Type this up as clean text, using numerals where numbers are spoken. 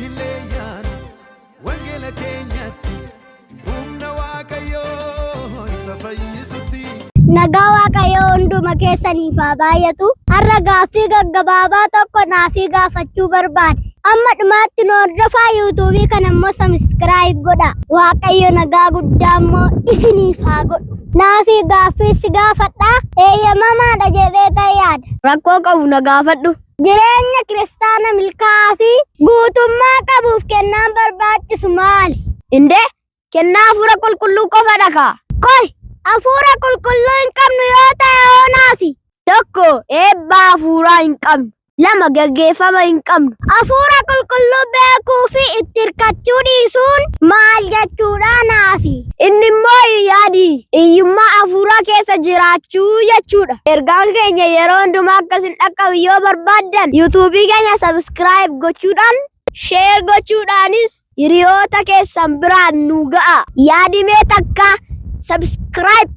hin leeyyaanu wangeela keenyatti humna Waaqayyoo isa fayyisutti. Nagaa Waaqayyoo hunduma keessaniif haa baay'atu. Har'a gaaffii gaggabaabaa tokko naafii gaafachuu barbaade. Amma dhumaatti nu hordofaa, yuutuubii kana immoo subscribe godha. Waaqayyo nagaa guddaa immoo isiniif haa godhu. Naafii gaaffii si gaafadhaa, eeyyamamaadha jedhee ta'e yaada. Rakkoo qabu, na gaafadhu. Jireenya kiristaana milkaa'aa fi guutummaa qabuuf kennaan barbaachisu maali? Indee, kennaa hafuura qulqulluu qofadha kaa. Qoy, hafuura qulqulluu hin qabnu yoo ta'e hoonaafi? Tokko, eebba hafuuraa hin qabnu. Lama, gaggeeffama hin qabnu. Hafuura qulqulluu beekuu fi itti hirkachuu dhiisuun maal jechuudha naafi? Inni immoo, yaadi, hiyyummaa hafuuraa keessa jiraachuu jechuudha. Ergaan keenya yeroo hundumaa akkasin dhaqqabu yoo barbaaddan, yuutuubii keenya subscribe gochuudhaan, share gochuudhaanis hiriyoota keessan biraan nu ga'a. Yaadimee takka subscribe.